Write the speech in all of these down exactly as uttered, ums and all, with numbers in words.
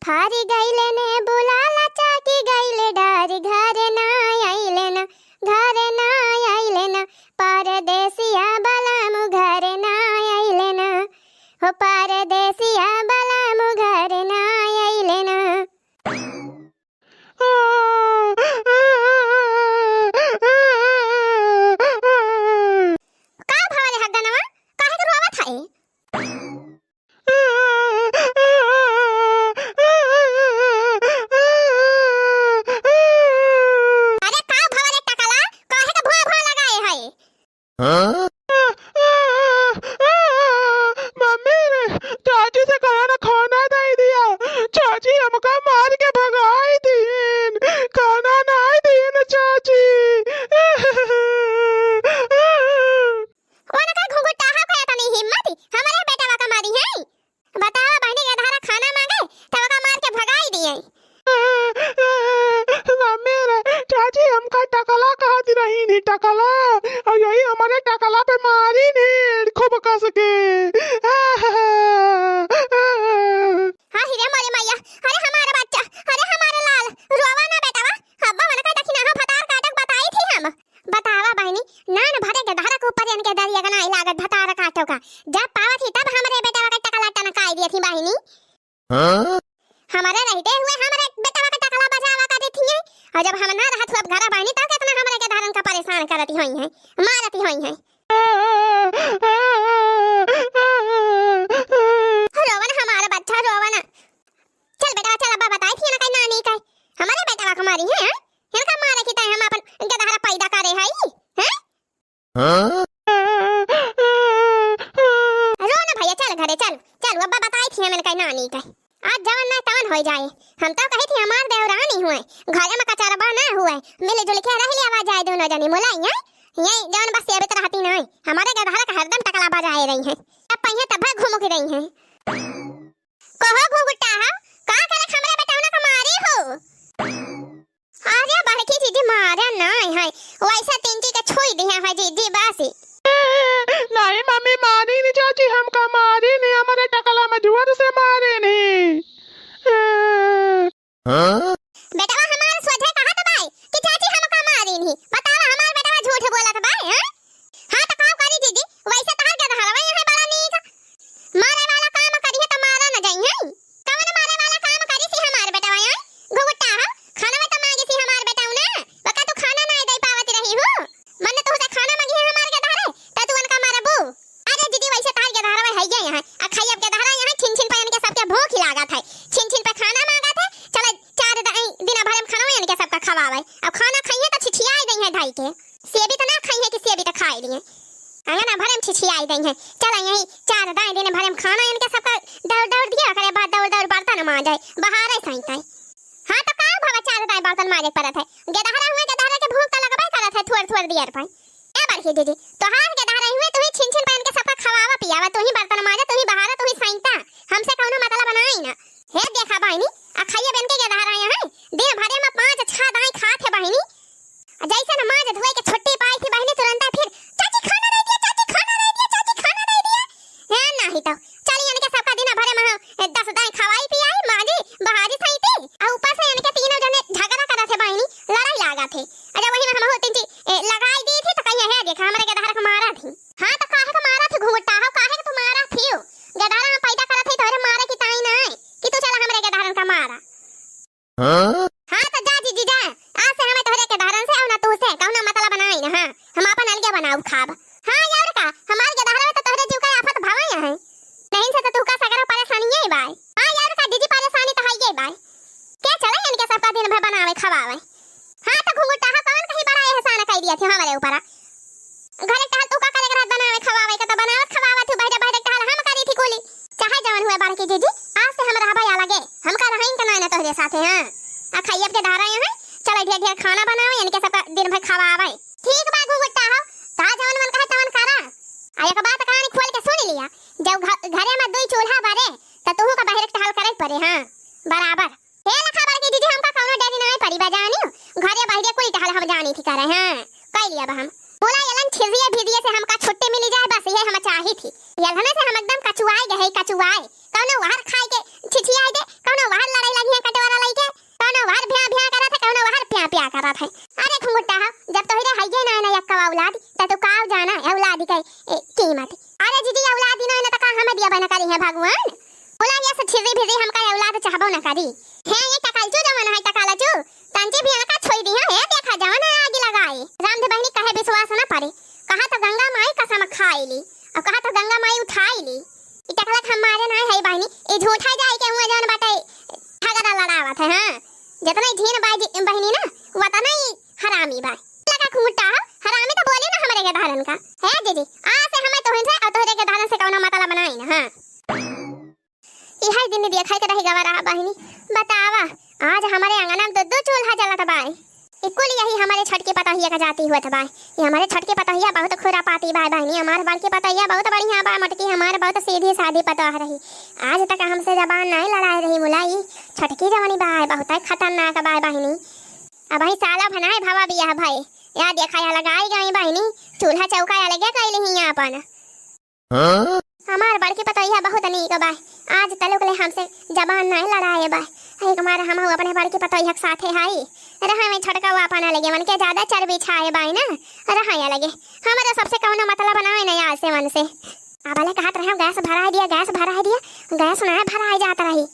हारि गइले ने बुलाला चाकी गइले डारि, घरे ना अइले ना, घरे ना अइले ना, परदेसिया बलम घरे ना अइले ना, हो परदेसिया बलम घरे ना अइले ना। का भवा रे हगनवा, काहे के रोवत है? अरे का भवा रे टकला, काहे के भों भों लगाए है? हाँ? मम्मी रे, चाची से कहा ना खाना दे दिया। चाची हमका मार के भगाई दीन, खाना नाहीं दीन चाची। ओनका घुघुटाहा का इतनी हिम्मत, हमरे बेटवा का मारी है? बतावा, बहिनी के धारा खाना मांगे, तब ओका मार के भगाई दिए। मम्मी रे, चाची हमका टकला कहत रही नी, टकला, और यही हमरे टकला पे मारी नी खूब कस के। हाँ, हिरे मोरे मैया, अरे हमारा बच्चा, अरे हमारा लाल, रोवा ना बेटवा, अब्बा मन का दखिना हो भतार काटक बताई थी हम। बतावा बहिनी, नान भरे के धारा के ऊपर इनके दरिया का नाई लागत भतार काटो का। जब पावत ही तब हमरे बेटवा का टकला टनकाई दिए थी बहिनी। हाँ? हमरे रहते हुए हमरे बेटवा का टकला बजावा का देती है, और जब हम ना रहत हुआ घर बहिनी तब कितना हमरे के धारन का परेशान करती हुई है, मारती हुई है। रोवन हमारा बच्चा रोवन। चल बेटा चल, अब्बा बताई थी ना कहीं नानी का, हमारे बेटवा का मारी है, हैं? इनका मारे की तय हम अपन इनके दहरा पैदा करे हई, हैं? हाँ? रो ना भैया, चल घरे चल, चल अब्बा बताई थी हम इनका नानी का। आज जवन ना तवन हो जाए, हम तो कही थी हमार देवरानी हुए, घरे में कचरबा ना हुए, मिलजुल के रह लिया जाए दोनों जनी मुलाई हैं। ये जवन बस सेवित रहती नहीं, हमारे गदहरा का हरदम टकला बजाए रही हैं, अब पहिए तब घूम के रही हैं। कहो घुघुटा हो, का करे हमरे बेटौना का मारी हो? अरे बड़की दीदी मारे नाई है, वैसे तिनकी के छुई दिया है दीदी बस। नहीं मम्मी मारी नहीं चाची, हमका मारी नहीं, हमारे टकला में जोर से मारी नहीं। हाँ? बेटवा हमार सोझे कहत बाय कि चाची हमका मारी नहीं, बतावा हमार बेटवा झूठ बोलत बाय, हैं? हाँ तो का करी दीदी, वैसे तहार गदहरवा यहाँ बड़ा नीक। मारे वाला काम करिहे त मारा न जइहे। कवन मारे वाला काम करी सी हमार बेटवा, हैं? घुघुटा हो, खाना में त मांगी सी हमार बेटवा ना। वका तू खाना ना दे पावत रही हो। मन तू से खाना मांगी है हमार गदहरे, त तू उनका मारबू। अरे दीदी वैसे तहार गदहरवा है ये यहाँ। आ खाई अब गदहरा यहाँ छिन छिन पे इनके सबके भूख ही लागत है। छिन छिन पे खाना मांगत है। चला चार द-, दिन भर में खाना इनके सबका खवावे। अब खाना खाइए त छिछियाई दइहे धाई के। सेबी त ना खाई है कि सेबी त खाई लिए। अंगना भरे में छिछियाई दई है। चला यही चार दाई दिन भरे में खाना इनके सबका दौड़ दौड़ दिया, ओकरे बाद दौड़ दौड़ बर्तन मांजे, बहारे सैते। हाँ तो का भवा चार दाई बर्तन मांजे के परत है? गदहरा हुए, गदहरा के भूख त लगबे करत है थोड़ थोड़ दियर पर। ए बड़की दीदी, तोहार गदहरा हुए, तू ही छिन छिन पर इनके सबका खवावा पियावा, तू ही बर्तन मांजे, तू ही बहारा, तू ही सैता, हमसे कौनो मतलब नाई ना। हे देखा बहिनी, आ खाइए बेन के गदहरा यहाँ है, दिन भरे में पाँच छह दाई खात है बहिनी। आ जैसे न मांज धोए के छुट्टी पाई थी बहिनी, तुरंत फिर, "चाची खाना दे दिया, चाची खाना दे दिया, चाची खाना दे दिया।" हे नाही तो, चली इनके सबका दिन भरे में हम, ए, दस दाई खवाई पियाई, मांजी, बहारी सैती, आ ऊपर से इनके तीनों जने झगड़ा करत है बहिनी, लड़ाई लागत है। अच्छा वही में हम हो तीन ची, ए, लगाई दी थी तो कहिए, "हे देखा, हमरे गदहरा का मारा थी।" हाँ तो काहे का मारा थी घुघुटा हो, काहे का तू मारा थी हो? गदहरा हम पैदा करत है तोहरे मारे की ताई ना है कि तू चला हमरे गदहरन का मारा। हाँ? हाँ, तो जा जीजी जा, आज से हमें तोहरे गदहरन से और ना तू से कौनो मतलब नाई ना। हाँ, हम आपन अलगे बनाऊ खाब। हाँ, और का, हमार गदहरा में तो तोहरे जीव का आफत भवा है, नहीं से तो तू का सगरा परेशानी यही बाय। हाँ, और का जीजी, परेशानी तो है ये बाय। के चले इनके सबका दिन भर बनावे खवावे। हाँ, तो घुंघुटाहा कौन कहीं बड़ा एहसान कई दिया थे हमारे ऊपर? घरे टहल तू का करे के रहत बनावे खवावे के, तो बनावत खवावत हूँ, बहरे बहरे टहल हम करी थी कुली। चाहे जवन हुए बड़की जीजी, आज से हम रहबे अलगे, हमका रहीन के नाय ना तोहरे साथे, हाँ। आ खाइए के धारा यहाँ, चले ढेर ढेर खाना बनावे, इनके सबका दिन भर खवावे। ठीक बा घुंघुटाहा, ता जवन मन कहे तवन करा। आ एक बात कान खोल के सुन लिया, जब घ-, घरे में दुई चूल्हा बरे, तो तुहू का बहरे टहल करे पड़े, हाँ, बराबर। हे लखा बड़की जीजी, हमका कौनो डेरी नाय पड़ी बा जानियो, घरे बहरे कुल टहल हम जानी थी करे, हाँ, कई लिया बा हम। बोला यलन छिजिए भिजिए से हमका छुट्टी मिली जाए, बस ये हम चाही थी। यलहने से हम एकदम कचुआए गए, कचुआए। कौनो वहर खाए के छिछियाए दे, कौनो वहर लड़ाई लग है। अरे घुंघुट्टा हो, जब तोहरे हइये नाहीं ना एक्का औलाद, त तू का जाना औलाद के, ए, कीमत? अरे जीजी, औलाद ही नाहीं ना त का हमें दिया बना करी है भगवान? बोला ये से छिर्री भिर्री हमका औलाद चाहबो ना करी। है ये टकलचू जवन है टकलचू, तंची भी अनका छोई दी है, हे देखा जवन है आगी लगाई। राम दे बहिनी कहे विश्वास ना परे, कहा तो गंगा माई कसम खाई ली, और कहा तो गंगा माई उठाई ली। ई टकला के हम मारे नाहीं है बहिनी, ई झूठा जाई के हुआ जवन बाटे झगड़ा लड़ावत है। हाँ, जितना ही झीन बाई जी-, बहिनी ना, उतना ही हरामी बा। लगा घुंघुट्टा हो, हरामी तो बोली ना हमरे के धारन का। है जीजी, आज से हमें तोहन से और तोहरे के धारन से कौनो मतलब नाहीं ना। हाँ, इहै दिन देखै के रहि गवा रहा बहिनी। बतावा, आज हमरे अंगना में दो दो चूल्हा जलत बाय। ई कुल यही हमरे छोटकी पतोहिया का जाति हुअत बाय। ई हमरे छोटकी पतोहिया बहुत खुरापाती बाय बहिनी। हमार बड़की पतोहिया बहुत बढ़िया बाय, मोटकी हमार बहुत सीधी सादी पतोह रही। आज तक हमसे जबान नाहीं लड़ाए रही मुलाई। छोटकी जवनी बाय बहुत खतरनाक बाय बहिनी। अबहीं साला भनाए भवा बियाह भए, या देखा या लगाई गई बहिनी, चूल्हा चौका अलगे कइली ही आपन। हाँ? हमार बड़की पतोहिया बहुत नीक बाय, आज तलुक ले हमसे जबान नाहीं लड़ाए बाय। एक मार हम अपने बड़की पतोहिया के साथे हाई रहे में छोटका वो अपन अलगे मन के ज्यादा चर्बी छाए बाय ना, रहे अलगे। हमरा सबसे कौनो मतलब नाहीं ना आज से मन से। अब ले कहत रहे गैस भराए दिया, गैस भराए दिया, गैस ना भराए जात रही।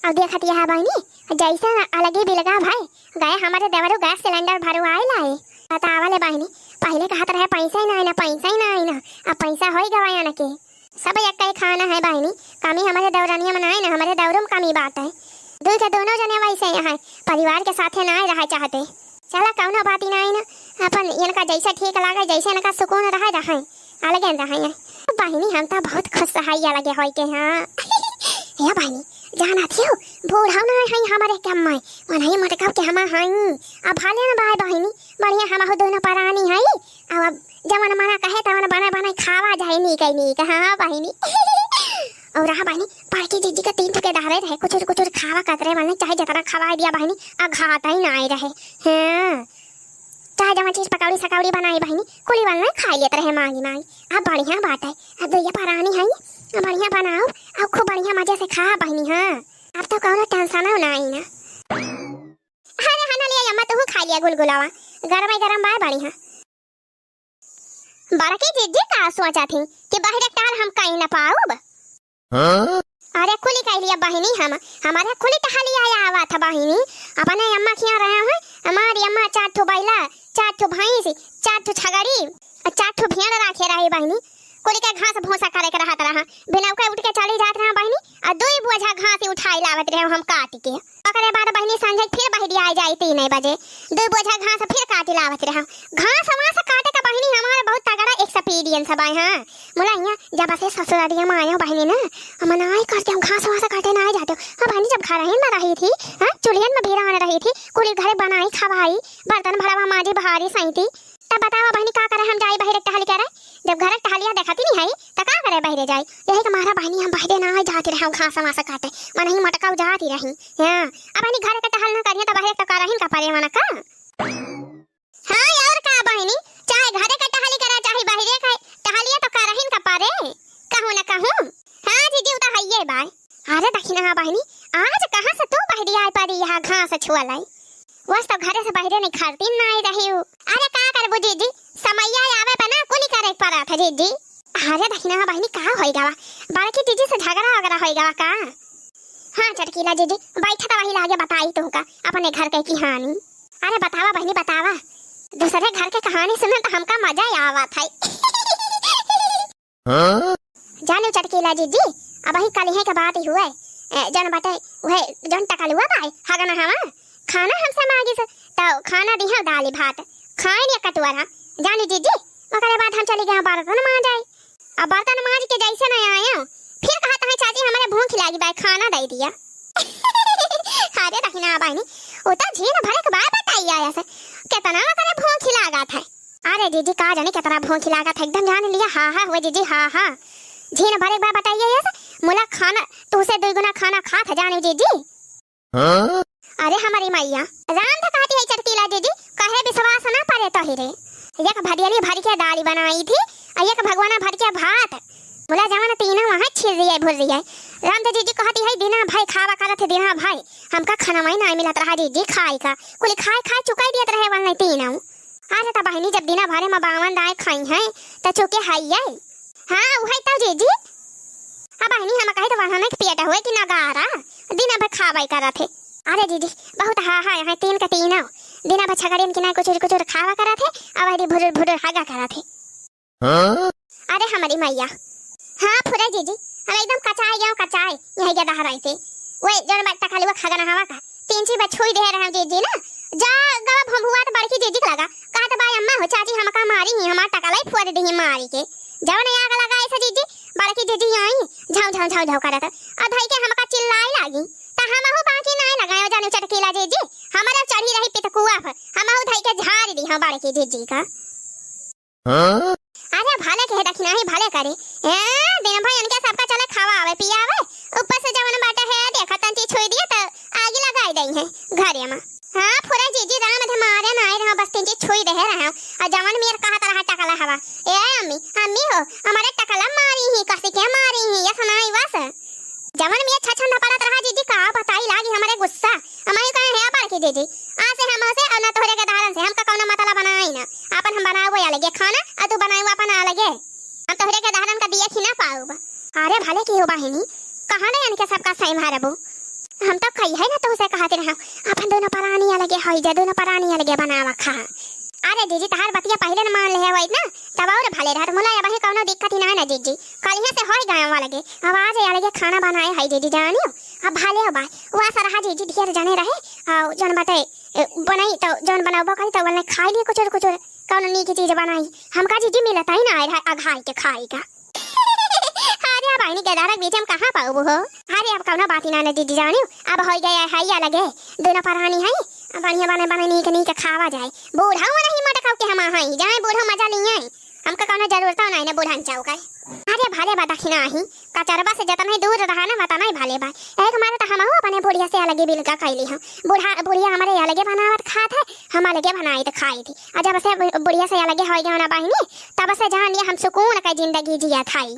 अब देखत यह बहिनी, जैसे अलगे बिलगा भाई गए हमरे देवरू गैस सिलेंडर भरवाए लाए। बतावा ले बहिनी, पहिले कहत रहे पैसा ही नाहीं ना, पैसा ही नाहीं ना, अब पैसा होई गवा यानी के। सब एक्कै खाना है बहिनी, कमी हमरे देवरनिया में नाहीं ना, हमरे देवरू में कमी बात है। दुई के दोनों जने वैसे यहाँ परिवार के साथे नाहीं रहे चाहते। चला कौनो बात ही नाहीं ना, अपन इनका जैसे ठीक लागे, जैसे इनका सुकून रहे, रहे, अलगे रहे। बहिनी हम तो बहुत खुश है अलगे होई के। हाँ। हे बहिनी, जाना थियो, बूढ़ा ना है हमरे के अम्मा, वनही मटकाव के हमा हई। अब भले न बाय बहिनी, बढ़िया हमहू दोनों परानी हई। अब जवन मना कहे तवन बना बना खावा जाए नीक है नीक। हाँ बहिनी। और रहा बहिनी, बड़की जीजी के तीन ठो के डहरे रहे, कुचुर कुचुर खावा कतरे वाले, चाहे जतना खवाए दिया बहिनी, आ घात ही ना आए रहे। हाँ, चाहे जवन चीज पकौड़ी सकौड़ी बनाई बहिनी, कुली वाले खाई लेत रहे मांगी मांगी। अब बढ़िया बात है, अब ये परानी है, अब बढ़िया बनाओ, अब खूब बढ़िया मजे से खा बहिनी। हाँ, अब तो कौनो टेंशन ना आई ना। अरे हना लिया अम्मा, तू खा लिया गुलगुलावा, गरम ही गरम बाय बढ़िया। बड़की जीजी का सोचा थी कि बहिरे टहल हम कहीं न पाउब। हाँ? अरे कुली कह लिया बहिनी, हम हमारे कुली टहलिया आवा था बहिनी, अपने अम्मा खिया रहे हैं। हमारी अम्मा चार ठो बैला, चार ठो भैंस, चार ठो छगड़ी और चार ठो भेड़ रखे रही बहिनी। कुली के घास भूसा करे के रहत रहा, बिना ओके उठ के चली जात रहा बहिनी, और दो बोझा घास ही उठाई लावत रहे हम काट के। ओकरे बाद बहिनी संझे फिर बहिरी आ जाई तीन बजे, दो बोझा घास फिर काट लावत रहा। घास वास काटे का बहिनी हमारे बहुत तगड़ा एक्सपीरियंस बा। हाँ, मुला हियाँ जब से ससुरारिया में आयो बहिनी ना, हम नाई करते, हम घास वास काटे नाई जाते। हाँ बहिनी, जब घर ही में रही थी, हाँ, चुलियन में भी रहन रही थी, कुली घरे बनाई खवाई, बर्तन भरवा माजी बहारी सैती, तब बतावा बहिनी का करे, हम जाई बहिरे टहल करे? जब घरे टहलिया देखती नहीं है, त का करे बहिरे जाई? यही के मारा बहिनी हम बहिरे ना जाती रहे, घास वास काटे, मन ही मटकाऊ जाती रही। हाँ, अब बहिनी घरे के टहल ना करिए, त बहिरे तो करहिन का परे मन का। हाँ, और का बहिनी, चाहे घरे के टहली करा, चाहे बहिरे के टहलिया तो करहिन का परे, कहूँ ना कहूँ। हाँ जीजी, उ तो हइये बाय। अरे दखिना बहिनी, आज कहाँ से तू बहिरी आय पड़ी यहाँ घास छुअलाई? वस तो घरे से बहिरे निखरती नाई रही हूँ। अरे का करबू जीजी, समैया आवे पे ना कुली करे पड़ा था जीजी। अरे दखिना बहिनी, का होई गवा? बड़की जीजी से झगड़ा वगैरह होई गवा का? हाँ चटकीला जीजी, बैठा तो वही लागे बताई तुमका अपने घर के कहानी। अरे बतावा बहिनी बतावा, दूसरे घर के कहानी सुनन तो हमका मजा ही आवा था। हाँ? जाने चटकीला जीजी, अबही कलिहे के बात ही हुए, ए, जौन बाटे, उहे जौन टकलुआ बाय, हगना हवा, खाना हमसे मांगिस, तो खाना दिहा दाली भात, खाए नहीं कटुआ रहा। जाने जीजी, ओकरे बाद हम चली गए बर्तन मांजाए। अब बर्तन मांज के जैसे नहीं आया, फिर कहत है, "चाची, हमरे भूख लागी बाय, खाना दे दिया।" अरे दखिना बहिनी, उ तो झीन भरे के बाद बताई आया से, कितना ओकरे भूख लागत है। अरे जीजी, का जाने कितना भूख लागत है, एकदम जान लिया, हा हा हुए जीजी, हा हा। झीन भरे के बाद बताइए ये से, मुला खाना, तू से दो गुना खाना खात है जाने जीजी। हाँ? अरे हमारी मैया, राम तो कहती है चटकीला जीजी, कहे विश्वास ना परे तो ही रे। एक भदियली भर के दाली बनाई थी, और एक भगवाना भर के भात, मुला जवन तीनों वहाँ छिर रही है, भुर रही है। राम तो जीजी कहती है, "दिना भाई खावा करत है, दिना भाई। हमका खाना वही ना मिलत रहा जीजी खाए का। कुल खाए खाए चुकाई दियत रहे वाला नहीं तीनों।" अरे त बहिनी, जब दिना भरे में बावन दाएँ खाई हैं, त चुके है ये। हाँ, उहे तो जीजी। अब बहिनी, हम कहे तो वहाँ नहीं पेट हुए कि नगारा, दिना भर खावाई करत है। अरे जीजी, बहुत हा, हा, यहाँ तीन का तीनों। दिना भर छगड़ियन की ना कुचुर कुचुर खावा करत है, अब अरे भुरुर भुरुर हगा करत है। हाँ? अरे हमारी मैया। हाँ, फुरे जीजी, हम एकदम कचाए गए, कचाए, यही के दहराई से। वे जौन बा टकलुआ खगनहवा का, तीन ची बा छुई दे रहे हम जीजी ना, जा गवा भम्भुआ त बड़की जीजी के लगा, कहत बा, "अम्मा हो चाची, हमका मारी ही, हमार टकलाई फोड़ दी ही मारी के।" जवन आग लगा ऐसे जीजी, बड़की जीजी आई, झाऊ, झाऊ, झाऊ, झाऊ करत, और धई के हमका चिल्लाई लागी, त हमहू बाकी नाय लगायो जाने चटकीला जीजी, हमारे चढ़ी रही पितकुआ पर, हमहू धई के झाड़ दी हम बड़की जीजी का। हाँ? अरे भले के दखिनाही भले करे। ए, दिन भर इनके सबका चले खवावे, पियावे, ऊपर से जवन बाटे है, देखा तंची छुई दिए त आगी लगाई दई है घरे में। हाँ, फुरे जीजी राम थे मारे ना आए रहा, बस तंची छुई दे रहे हो। और जवन मेर कहत रहा टकला हवा। ए अम्मी, अम्मी हो, हमारे टकला मारी ही, कसी के मारी ही, ये सुनाई बस। जवन में छछन न पड़त रहा जीजी, का बताई लागी हमरे गुस्सा। हम ही कहे, "हे बड़की जीजी, आज से हम से और ना तोहरे के धारन से हमका कौनो मतलब बनाई ना। आपन हम बनाओ अलगे खाना, और तू बनाओ अपन अलगे। हम तोहरे के धारन का दिए खिना पाउब।" अरे भले की हो बहिनी, कहाँ नहीं इनके सबका सही मारबू। हम तो कही है ना तुमसे कहते रहा, अपन दोनों परानी अलगे होई जा, दोनों परानी अलगे बनावा खा। अरे जीजी, तहार बतिया पहिले न मान लेहे होइत ना, तब और भले रहत। मुला अबही कौनो दिक्कत ही ना है ना जीजी, कलिहे से होई गाँव वाला के, अब आज अलगे खाना बनाए है जीजी जानियो। अब भले हो बाय, वा सरहा जीजी ढेर जने रहे, और जौन बाटे, ए, बनाई तो जौन बनाबो करी तो बोलने खाई लिए कुचुर कुचुर, कौनो नीक चीज बनाई। हमका जीजी मिलता ही ना है अघाई के खाई का। अरे अब बहिनी के दारक बीच हम कहाँ पाउबू हो? अरे अब कौनो बात ही ना न जीजी जानियो, अब होई गया है अलगे, दोनों परानी है, बढ़िया बने बने नीक नीक खावा जाए। बूढ़ा वो नहीं मटकाऊ के हम आहई, जाए बूढ़ा मजा लिए, हमका कौनो जरूरत नहीं ना बूढ़ा चाऊ का। अरे भले बा दखिना ही, कचरबा से जतना ही दूर रहा ना वतना ही भले बा। एक मारे तो हमहू अपने बुढ़िया से अलगे बिल का कैली हम, बूढ़ा बुढ़िया हमारे अलगे बनावत खात है, हम अलगे बनाई तो खाई थी। और जब से बु-, बुढ़िया से अलगे हो गया ना बहिनी, तब से जान लिया हम सुकून का जिंदगी जिया थाई।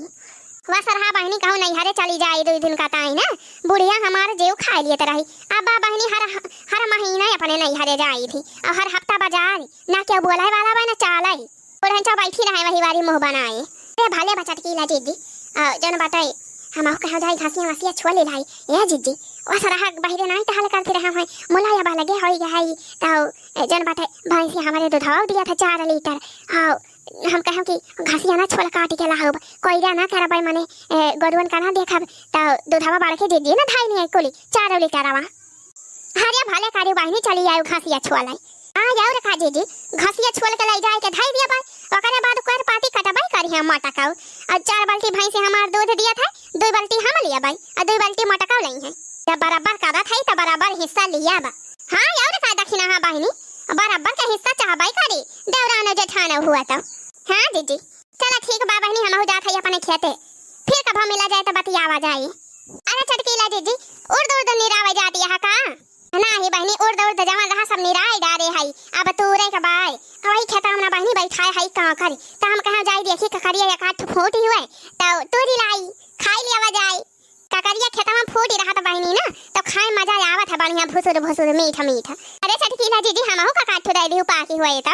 वा सरहा बहिनी कहूँ नैहरे चली जाई दो दिन का ताई ना, बुढ़िया हमार जेव खाए लिए रही। अब बा बहिनी हर, हर महीना अपने नैहरे जाई थी, और हर हफ्ता बाजार, ना केहू बोले वाला बा, ना चालाई। बुढ़न चौ बैठी रहे वही वारी मुँह बनाए। अरे भले बचत की ला जीजी, आ, जौन बाटे, हम कहा जाए घासिया वासिया छुआ ले लाई। ए जीजी, वा सरहा बहिरे नहीं टहल करती रहा है, मुलाया बा लगे होई गई, तो, ए, जौन बाटे, भैंसी हमारे दूधवा दिया था चार लीटर, आ, हम कहें कि घसिया ना छोल काट के लाहब, कोयरा ना करबै, मने, ए, गोरुअन का ना देखब, त दूधवा बाढ़ के दे दिए ना धाई नहीं कुली, चार लीटरवा। अरे भले करी बहिनी, चली आयु घसिया छोल। आ, और का जीजी, घसिया छोल के ले जाए के धाई दिया बाई, ओकरे बाद कर पाती कटबै करी हम मटकाऊ। और चार बाल्टी भैंसे हमार दूध दिया था, दो बाल्टी हम लिया बाई, और दो बाल्टी मटकाऊ लई है। जब बराबर करत है, त बराबर हिस्सा लिया बा। हाँ, और का दखिना है बहिनी, बराबर के हिस्सा चाहबै करी, देवरानो जेठानो हुआ तो। हाँ जीजी, चला ठीक बा बहिनी, हमहू जात हई अपने खेते, फिर कभो मिला जाए तो बतियावा जाए। अरे चटकीला जीजी, उर्द उर्द निरावे जाती है का? नाही बहिनी, उर्द उर्द जवन रहा सब निराई डारे हई, अब तूरे के बाय। वही खेतवा में ना बहिनी बैठाए हई कांकरी, त हम कहा जाई देखी ककरिया एक आध फूटी हुए, त तूरी लाई, खाई लियावा जाए। ककरिया खेतवा में फूटी रहत बहिनी ना, त खाए मजा आवत है बढ़िया भुसुर भुसुर मीठ मीठ। अरे चटकीला जीजी, हमहू का काठू दे दी पाकी हुए तो।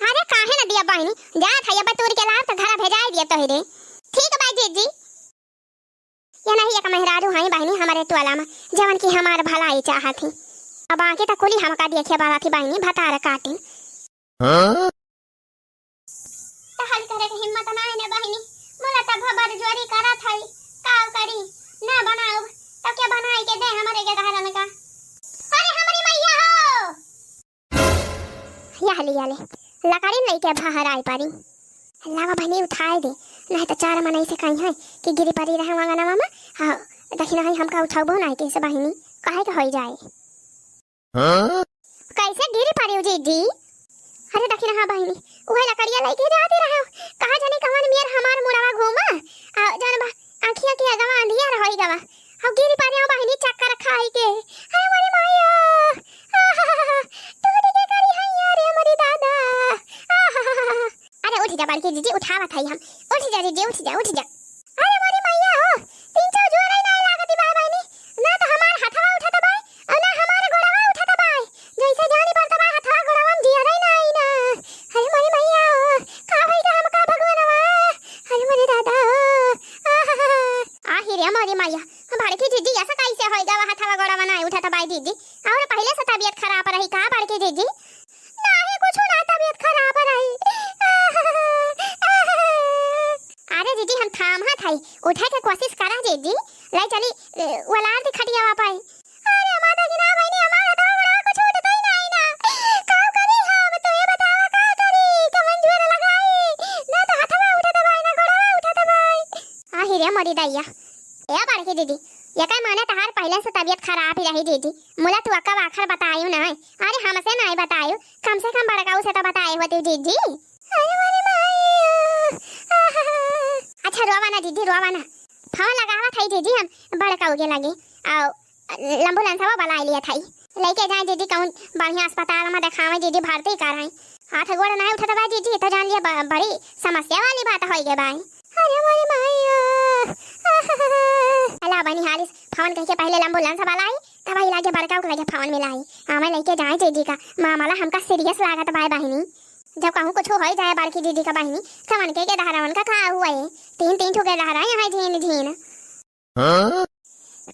अरे काहे न दिया बहिनी, जात है अब तूर के लाभ त घर भेजाए दिया तोहरे। ठीक बा जीजी। ये नहीं एक मेहरारू हई बहिनी हमारे टोला में, जवन की हमार भलाई चाहत ही। अब आके त कुली हमका देखे बाला थी बहिनी भतार काटिन। हाँ? त हल करे के हिम्मत ना है ने बहिनी, मोला तब भर जोरी करत हई, का करी, ना बनाउब, त के बनाई के दे हमरे के घरन का। अरे हमरी मैया हो! या ले, या ले, लकड़ी लेके बाहर आई पारी। लावा बहिनी उठाए दे, नहीं त चार मनई से कही है कि गिरी परी रहे अंगनवा में, हाँ, दखिना है हमका उठाउबो नहीं कैसे बहिनी, काहे के होई जाए। हाँ? कैसे गिरी परी जीजी? अरे दखिना हाँ बहिनी, उहे लकड़िया लेके जाती रहे, कहा जाने कवन मेर हमार मुड़वा घूमा, आ, जन बा, आँखिया के अगवा अंधियार होई गवा। हम गिरी परे हो बहिनी चक्कर खाई के। अरे मोरी माया। आहाहा, टूट के करी हैया रे मोरी दादा। आहाहा। अरे उठ जा बड़की जीजी, उठावत हई हम। उठ जा जीजी, उठ जा, उठ जा। अरे आई दीदी, और पहिले से तबियत खराब रही का बड़की दीदी? नाही, कुछ ना, तबियत खराब रही। अरे दीदी, हम थामत हई, उठे के कोशिश करा दीदी। लाई चली, ए, वलार दी खटियावा पाई। अरे माता की ना बहिनी, हमार हथवा गोड़वा कुछ उठता ही नाही ना। का करी हम, तू ये बतावा का करी? कमन जोर लगाई, ना तो हथवा उठत बाई, ना गोड़वा उठत बाई। आही रे मोरी दैया। ए बड़की दीदी, ये कई माने तहार पहिले से तबियत खराब ही रही दीदी। मुला तू अक्का आखर बतायू ना। अरे हमसे नाही बतायू, कम से कम बड़काऊ से तो बताए होती दीदी। अरे मोरी माई, आहा। अच्छा रोवा ना दीदी, रोवा ना। फोन लगावा था दीदी हम बड़काऊ के लगे। आओ, लंबू लंसवा बलाई लिया था। लेके जाए दीदी कौन बढ़िया अस्पताल में देखावे दीदी, भर्ती कराए। हाथ गोड़ नाही उठत बा दीदी, तो जान लिया ब-, बड़ी समस्या वाली बात होई गे बाई। अरे मोरी माई, आहा। अला बनी हालिस, फोन कइके पहिले लंबू लंसवा लाई, तब आई लागे बड़काऊ के लगे फोन मिलाई। आवे लेके जाए दीदी का, मामला हमका serious लागत बाय बहिनी। जब कहूँ कुछ होई जाए बड़की दीदी का बहिनी, कवन के गेदहरवन का का हुआ है? तीन तीन ठो गेदहरा यहाँ झीन झीन। हाँ?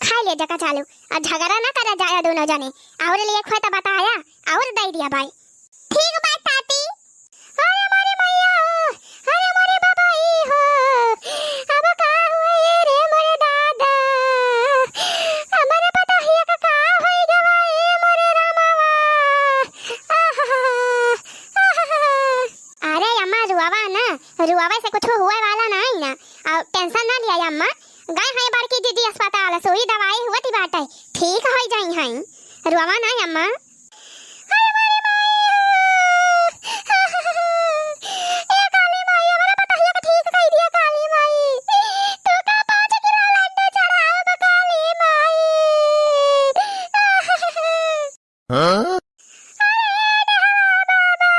खाई ले जका चालू, और झगड़ा ना करा जाया दोनों जने। और लिए खोए तो बताया, और दे दिया बाई। ठीक बात ताती। अरे मोरे मैया हो, अरे मोरे बाबा ई हो, अब का हुआ ये रे मोरे दादा? हमारे पतोहिया का का होई गवा ए मोरे रामावा? आहा, आहा। अरे अम्मा, रुआवा ना, रुआवे से कुछ हुए वाला नाही ना। और tension ना लिया अम्मा, गए हैं बड़की दीदी अस्पताल, सुई दवाई हुआ थी बाटे, ठीक होई जाई हैं। रुआवा ना अम्मा। अरे मोरे माई हो। ए काली माई, हमारा पतोहिया का ठीक कई दिया काली माई। तू का पाँच किलो लड्डू चढ़ाओ बा काली माई। हाँ? अरे डेहवा बाबा,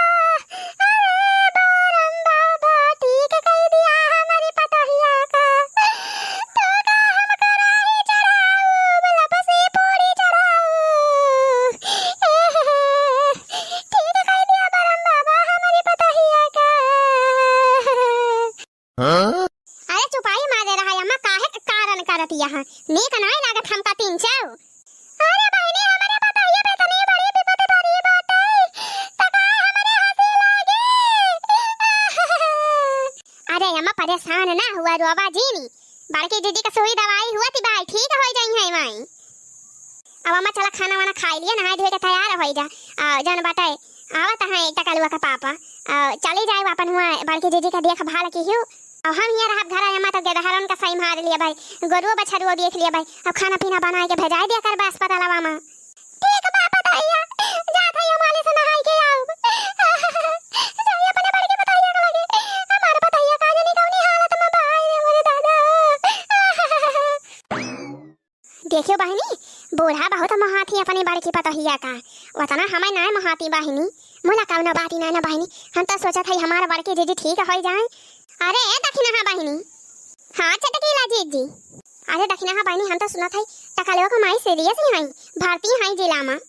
अरे बोरम बाबा, ठीक कई दिया हमारी पतोहिया का। तो का हम कराही चढ़ाऊ, लपसी पूरी चढ़ाऊ। ठीक कई दिया बोरम बाबा हमारी पतोहिया का। हाँ? अरे चुपाई मारे रहा अम्मा, काहे के कारण करत यहाँ? नीक नाई लागत हमका तीन चाउ। अरे बहिनी, हमरे पतोहिया पे इतनी बड़ी विपत्ति पड़ी बाटे, त का हमरे हंसी लागे? अरे अम्मा परेशान ना हुआ, रोवा जीनी। बड़की दीदी का सुई दवाई हुआ थी बाई, ठीक हो जाई है माई। अब अम्मा चला खाना वाना खाई लिया, नहाए धोए के तैयार हो जा। आ, जौन बाटे आवत हैं टकलुआ का पापा, आ, चली जाए अपन हुआ बड़की दीदी का देखभाल की हूँ। अब हम हियाँ रहब घर अम्मा तो गेदहरन का सही मार लिया भाई, गोरुओ बछरुओ देख लिया भाई। अब खाना पीना बनाए के भेजाए दिया कर बा अस्पतालवा में। ठीक बा पतोहिया, जात है हम हाली से नहाई के आउब। जाई अपने बड़की पतोहिया के लगे, हमार पतोहिया का जानी कौनी हालत में बा, रे मोरे दादा। देखियो बहिनी, बूढ़ा बहुत मोहाती अपनी बड़की पतोहिया का, उतना हमें नाय मोहाती बहिनी। मुला कौनो बात ही नाय ना बहिनी, हम तो सोचत हई हमार बड़की दीदी ठीक हो जाए। अरे ए दखिनहा बहिनी। हाँ चटकीला जीजी। अरे दखिनहा बहिनी, हम तो सुनत हई टकलुआ का माई serious ही हई, भर्ती हई जिला में।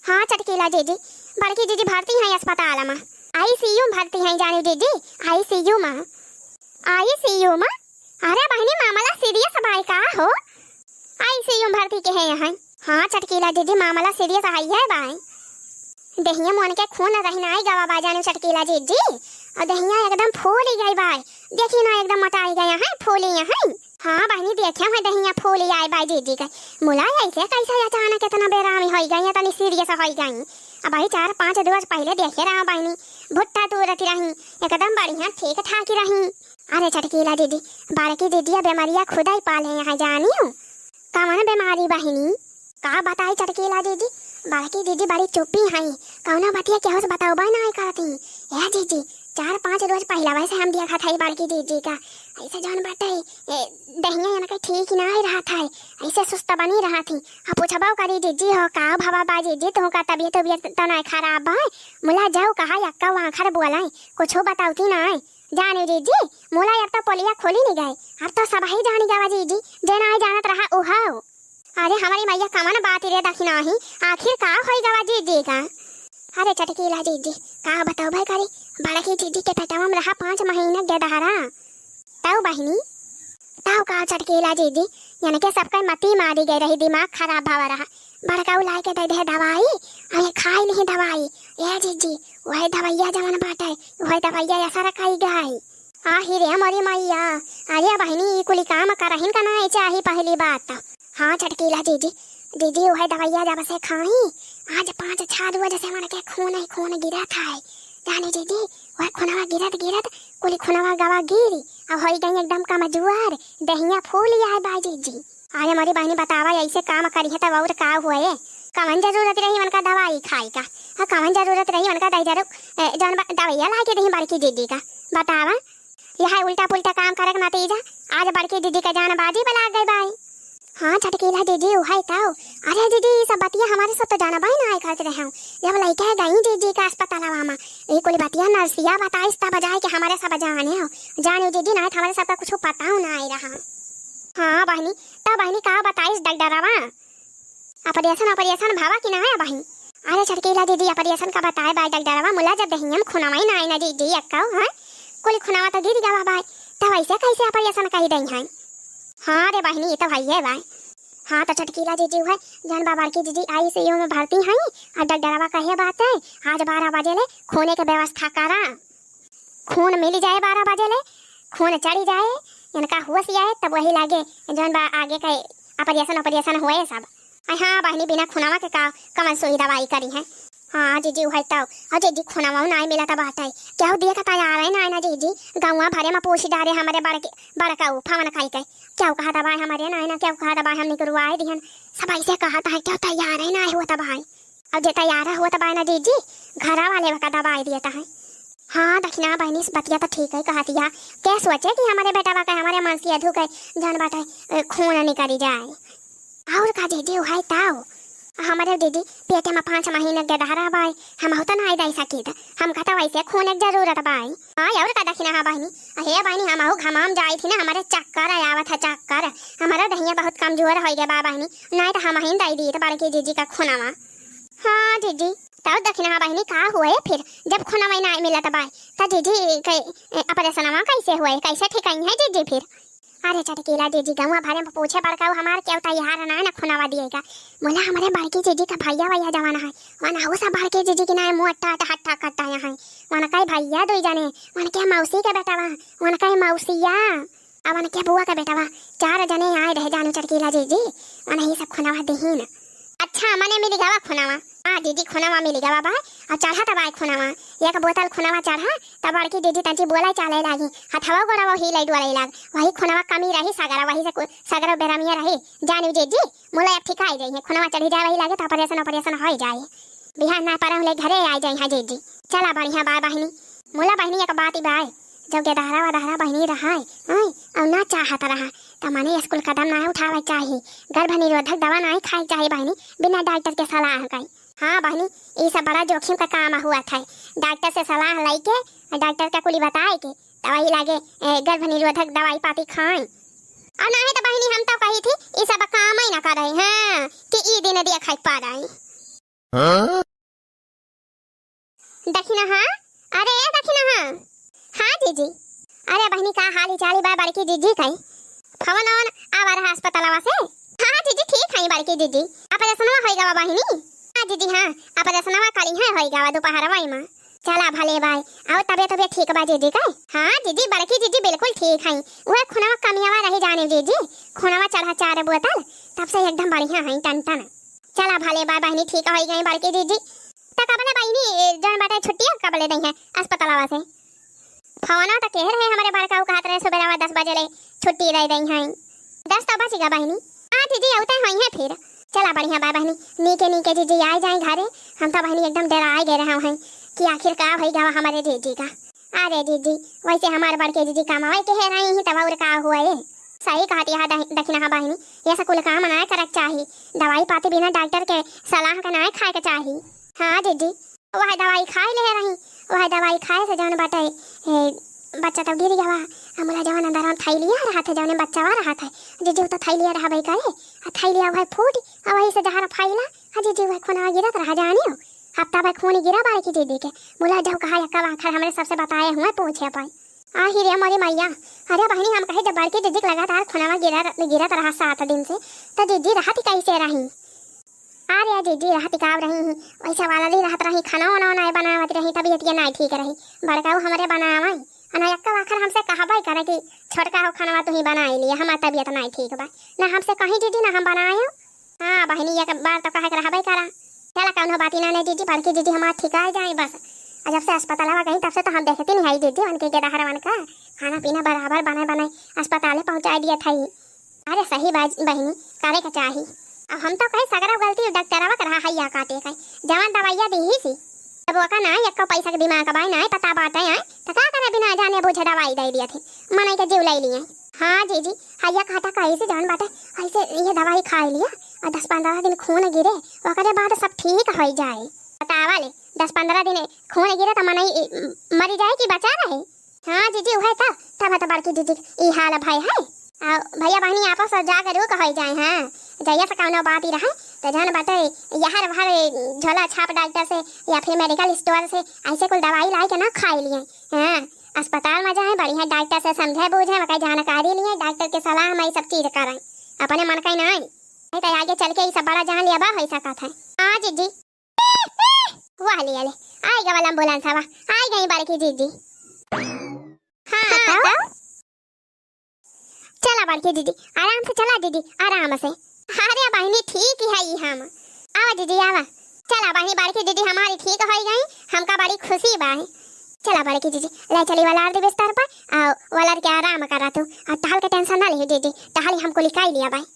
हाँ चटकीला जीजी, बड़की जीजी भर्ती हई अस्पताल में, ICU में भर्ती हई जानी जीजी, ICU में। ICU में? अरे बहिनी, मामला serious बाय का हो? ICU में भर्ती के है यहाँ। हाँ चटकीला जीजी, मामला serious आई है बाय। देहिया मुअन के खून रहिनाई गवा बा जानी चटकीला जीजी, और देहिया एकदम फूली गई बाय। देखी ना एकदम मोटाई गया है, फूली यहाँ। हाँ बहिनी, देखे हुए दहिया फूली आए बाई जीजी के। मुला ऐसे कैसे अचानक इतना बेरामी होई गई, इतनी serious होई गई? अब भाई चार पाँच रोज पहले देखे रहा बहिनी, भुट्टा तूरत रही, एकदम बढ़िया ठीक ठाक ही रही। अरे चटकीला दीदी, बड़की दीदी बेमारिया खुदा ही पाले यहाँ जानियो। कवन बेमारी बहिनी? का बताई चटकीला दीदी, बड़की दीदी बड़ी चुप्पी हई, कौनो बतिया केहू से बतौबे नाई करती। ए दीदी, चार पाँच रोज पहिलवे से हम देखत हई बड़की दीदी का, ऐसे जौन बाटे, ए, दहिया इनके ठीक नाई रहत है, ऐसे सुस्त बनी रहत ही। अब पूछबो करी दीदी हो, का भवा बा दीदी, तुहका तबियत उबियत तो नाई खराब बा? मुला जाओ कहा यक्का वाखर बोलाई, कुछो बतौती नाई। जाने दीदी, मुला अब तो पोलिया खोली नहीं गए, अब तो सब ही जानी गवा दीदी, जे नाई जानत रहा उहाओ। अरे हमरी मैया, कवन बात रे दखिनही, आखिर का होई गवा जीजी का? अरे चटकीला जीजी, का बतौबे करी, बड़की जीजी के पेटवा में रहा पाँच महीना गेदहरा। तौ बहिनी, तौ का चटकीला जीजी, यानी के सबके मती मारी गई रही, दिमाग खराब भवा रहा। बड़कऊ लाइके दइ देहे दवाई, अउर खाइ लिहीं दवाई। ए जिज्जी, उहइ दवइया जवन बाटइ, उहइ दवइया असर कइ गइ। आहि रे मोरी मइया, अरे बहिनी, ई कुलि काम करहिन का नाहीं चाही पहिली बात। हाँ छोटकीला जिज्जी, जिज्जी उहइ दवइया जब से खाई, आज पाँच छह रोज से मन के खूनइ खून गिरत है। जाने जिज्जी, उहइ खुनवा गिरत गिरत कुलि खुनवा गवा गिरी, अउर होइ गई एकदम कमजोर, देहिया फूलि आए बा जिज्जी। अरे मोरी बहिनी बतावा, अइसे काम करिहे तब अउर का हुए? कवन जरूरत रही उनका दवाई खाइ का? हाँ, कवन जरूरत रही उनका दइ जरू-, ए, जउन बा-, दवइया लाइके दिहीं बड़की जिज्जी का? बतावा, यह उल्टा पुल्टा काम करे के नतीजा आज बड़की जिज्जी का जान बाजी पे लाग गइ बाइ। हाँ छोटकीला जिज्जी, उहइ तउ। अरे जिज्जी, ई सब बतिया हमरे सब तउ जानबइ नाहीं करत रहे। जब लइके गई जिज्जी का अस्पतालवा मा, ई कुलि बतिया नर्सिया बताइस तब जाइके हमरे सब जानेउ। जानेउ जिज्जी, नाहीं तउ हमरे सबका कुछु पताउ नाहीं रहा। हाँ बहिनी, तब बहिनी का बताइस डगडरवा? ऑपरेशन, ऑपरेशन भवा कि नाहीं बहिनी? अरे छोटकीला जिज्जी, ऑपरेशन का बताए बाइ डगडरवा, मुला जब देहिया मा खुनवइ नाहीं न जिज्जी एक्कउ, हाँ? कुलि खुनवा तउ गिरि गवा बाइ, तब अइसे कइसे ऑपरेशन कइ दइहइँ? हाँ रे बहिनी, ई तउ हइये बाइ। हाँ तउ छोटकीला जिज्जी उहइ, जउन बा बड़की जिज्जी ICU मा भर्ती हइँ, अउर डगडरवा कहे बाटइ, आज बारह बजे ले खूने के व्यवस्था करा। खून मिलि जाए बारह बजे ले, खून चढ़ि जाए, इनका होस आए, तब वही लागे जउन बा आगे के ऑपरेशन, ऑपरेशन हुए सब। अइ हाँ बहिनी, बिना खुनवा के का कवन सुई दवाई करिहइँ? हाँ जिज्जी, उहइ तउ। अउर जिज्जी, खुनवा नाहीं मिलत बाटइ, केहू दिए का तैयार है नाहीं न जिज्जी। गउँवा भरे मा पूछ डारे हमरे बड़के, बड़कऊ फोन कइके, केहू कहत बाइ हमरे नाहीं न, केहू कहत बाइ हम निकरवाइ दिहन। सब अइसे कहत हैं, केहू तैयार है नाहीं होत बाइ। अब जे तैयार होत बाइ न जिज्जी, घरा वाले का दवाई दियत हैं। हाँ दखिना बहिनी, बतिया तउ ठीकइ कहतिया। के सोचे कि हमरे बेटवा के, हमरे मनसिया धुके जउन बाटइ, ए, खून निकरि जाए। अउर का जिज्जी, उहइ तउ। हमरे जिज्जी पेटे मा पाँच महीने के दहरा बाइ, हमहू तउ नाहीं दइ सकित। हमका तउ वइसे खूने के जरूरत बाइ। हाँ, अउर का दखिना, हाँ बहिनी। अहे बहिनी, हमहू घमाम जाइत ही न, हमरे चक्कर आवत है, चक्कर। हमरे देहिया बहुत कमजोर होइ गए बा बहिनी, नाहीं तउ हमहिन दइ दीत बड़की जिज्जी का खुनवा। हाँ जिज्जी, तब दखिना बहिनी का हुए फिर, जब खुनवा नाहीं मिलत बाइ, तब जिज्जी के, ए, ऑपरेशनवा कइसे हुए, कइसे ठिकइहइँ जिज्जी फिर? अरे छोटकीला जिज्जी, गउँवा भरे मा पूछे बड़कऊ हमार केहू तैयार नाहीं न खुनवा दिए का। मुला हमरे बड़की जिज्जी का भइया वइया जवन है, वनहू सब बड़की जिज्जी की नाहीं मोटा हट्टा कट्टा हैं, वनकइ भइया दुइ जने, वनके मौसी के बेटवा, वनकइ मौसिया, अब वनके बुआ के बेटवा, चार जने आए रहे जानेउ छोटकीला जिज्जी, वनही सब खुनवा दिहिन। अच्छा, मने मिलि गवा खुनवा? हाँ जिज्जी, खुनवा मिलि गवा बाइ, अउर चढ़त बाइ खुनवा। एक बोतल खुनवा चढ़ा, तब बड़की जिज्जी तंची बोलइ चालइ लागी, हथवा गोड़वा हिलइ डोलइ लाग, वही खुनवा कमी रही सगरा, वही से कु-, सगरा बेरामिया रही। जानेउ जिज्जी, मुला अब ठिकाइ जइहइँ, खुनवा चढ़ि जाए वही लागे तउ ऑपरेशन, ऑपरेशन होइ जाए। बिहान ना परहुँ ले घरे आइ जइहइँ जिज्जी। चला बढ़िया बाइ बहिनी। मुला बहिनी एक बात बाइ, जब गेदहरा वदहरा बहिनी रहइ, आँय, अउर ना चाहत रहा, तउ मने स्कूल कदम नाहीं उठावइ चाही, गर्भ निरोधक दवा नाहीं खाइ चाही बहिनी, बिना डॉक्टर के सलाह कइ। हाँ बहिनी, ई सब बड़ा जोखिम का काम हुअत है, डॉक्टर से सलाह लइके, डॉक्टर का कुलि बताइके, तब वही लागे, ए, गर्भ निरोधक दवाई पाती खाइ। अउर नाहीं तउ बहिनी हम तउ कही थी, ई सब कामइ न करइ, हाँ, कि ई दिन देखइ पारइ। हाँ? दखिना हाँ? अरे ए दखिना हाँ? हाँ जिज्जी। अरे बहिनी का हालि चालि बाइ बड़की जिज्जी कइ? फोन ओन आवा रहा अस्पतालवा से? हाँ हाँ जिज्जी ठीक हइँ बड़की जिज्जी। ऑपरेशनवा होइ गवा बहिनी? हाँ जिज्जी हाँ, ऑपरेशनवा करिहइँ होइ गवा दुपहरवा मा। चला भले बाइ। अउर तबियत तबियत ठीक बा जिज्जी कइ? हाँ जिज्जी बड़की जिज्जी बिल्कुल ठीक हइँ। उहइ खुनवा कमियवा रही जानेउ जिज्जी। खुनवा चढ़ा चार बोतल, तब से एकदम बढ़िया हइँ टनटन। चला भले बाइ बहिनी, ठीक होइ गइ बड़की जिज्जी। त कबले बहिनी, जउन बाटे छुट्टिया कबले दइहइँ अस्पतालवा से? फोनो त केहे रहे हमरे बड़का, उ कहत रहे सुबेरवा दस बजे ले छुट्टी दइ दइहइँ। दस त बजि गा बहिनी। हाँ जिज्जी, अउते होइहइँ फिर। चला बढ़िया बाइ बहिनी, नीके नीके जिज्जी आइ जाइ घरे। हम त बहिनी एकदम डेराइ गए रहे हइँ कि आखिर का होइ गवा हमरे जिज्जी का। अरे जिज्जी, वइसे हमार बड़के जिज्जी कमावइ केहे रही ही तब अउर का हुए। सही कहत हया दहि-, दखिनहा बहिनी, ये सब कुल काम नाहीं करक चाही। दवाई पाती बिना डॉक्टर के सलाह के नाहीं खाए के चाही। हाँ जिज्जी, वह दवाई खाइ लेहे रही, वह दवाई खाए से जउन बाटे, ए, बच्चा तउ गिरि गवा। अ मुला जउन अंदर में थैलिया रहत है, जउने बच्चवा रहत है, जिज्जी उ त थैलिया रहबइ करे, अ थैलिया वह फूट, अ वही से जहर फैला, अ जिज्जी वह खूनवा गिरत रहा जानियो। हफ्ता भर खून गिरा बड़की जिज्जी के। मुला जउ कहा एक्का आखर हमरे सबसे बताए हुए पूछे पाई। आहि रे मोरी मइया, अरे बहिनी हम कहे जब बड़की जिज्जी के लगातार खूनवा गिरा, गिरत रहा सात दिन से, त जिज्जी रहत कइसे रही? आ दीदी रहत काव रही ही, वैसा वाला ली रहत रही, खाना वाना नाय बनावत रही, तबीयत ये नाय ठीक रही। बड़काऊ हमरे बनावै, अना एक्का आखर हमसे कहबै करे कि छोटका हो खानवा तुही बनाई लिया, हमार तबीयत नाय ठीक बा। ना हमसे कहीं दीदी ना हम बनायो। हाँ बहिनी, एक बार तो कहे के रहबै करा। चला कौनो बाती ना ने दीदी, बड़की दीदी हमार ठिकाय जाए बस। आ जब से अस्पतालवा गई तब से तो हम देखती नहीं आई दीदी, उनके गेदहरवन का खाना पीना बराबर बनाए बनाए अस्पताले पहुँचाए दिया था। अरे सही बात बहिनी, करे के चाही। अब हम तो कहे सगरा गलती डॉक्टरवा के रहा हैया काटे के, जवन दवाइया दीही सी। अब ओका ना एक्को पैसा के दिमाग बाय, ना पता बाटे आए, त का करे बिना जाने बूझे दवाई दे दिया थे, मनई के जीव ले लिए। हाँ जीजी, हैया काटा कैसे जान बाटे, ऐसे ये दवाई खाए लिया और दस पन्द्रह दिन खून गिरे, ओकरे बाद सब ठीक हो जाए। बतावा ले, दस पन्द्रह दिन खून गिरे त मनई मरी जाए कि बचा रहे? हाँ जीजी, उहे त, तब त बड़की जीजी ई हाल भय है। आ भैया बहिनी आपस में जागरूक हो जाए, हाँ, जहिया से कौनो बात ही रहे, त जौन बाटे, यहर वहर झोला छाप डॉक्टर से या फिर मेडिकल स्टोर से ऐसे कुल दवाई लाई के ना खाए लिए, हाँ, अस्पताल में जाए, बढ़िया डॉक्टर से समझे बूझे, ओकर जानकारी लिए, डॉक्टर के सलाह में ई सब चीज करें, अपने मन का ही नहीं, नहीं तो आगे चल के ई सब बड़ा जान लेबा हो सकत है। हाँ जीजी। वाह लिया ले, आई गवल एम्बुलेंस हवा, आई गई बड़की जीजी। हाँ, हाँ, तो? तो? चला बड़की दीदी, आराम से चला दीदी, आराम से। अरे बहिनी ठीक ही है ई हम। आवा दीदी आवा। चला बहिनी बड़की दीदी हमारी ठीक हो गई, हमका बड़ी खुशी बा। चला बड़की दीदी, ले चली वलार दे बिस्तर पर, आ वलार के आराम करा तू, आ टहल के टेंशन ना लिही दीदी, टहल हमको लिकाई लिया बाई।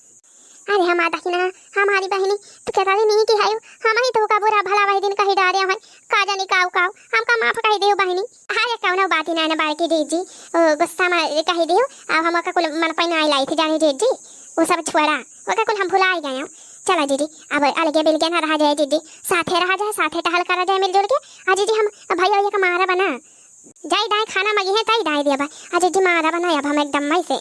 अरे हमार दहिना, हमारी बहिनी, तू केतरी नीक ही हयू, हमही तोहका बुरा भला वही दिन कही डारे हन, का जानी काऊ काऊ, हमका माफ कही देउ बहिनी। अरे कौनो बात ही ना, ना बड़की जीजी, ओ गुस्सा में कही देउ, अब हम ओका कुल मन पे ना लाई थी जानी जीजी, वो सब छोड़ा, ओका कुल हम भुलाई गए। चला जीजी, अब अलगे बिलगे ना रहा जाए जीजी, साथे रहा जाए, साथे टहल करा जाए मिलजुल के। आ जीजी हम भैया ये का मारा बना, जाई दाई खाना मगी है, ताई दाई दिया बा। आ जीजी मारा बना, अब हम एकदम मई से।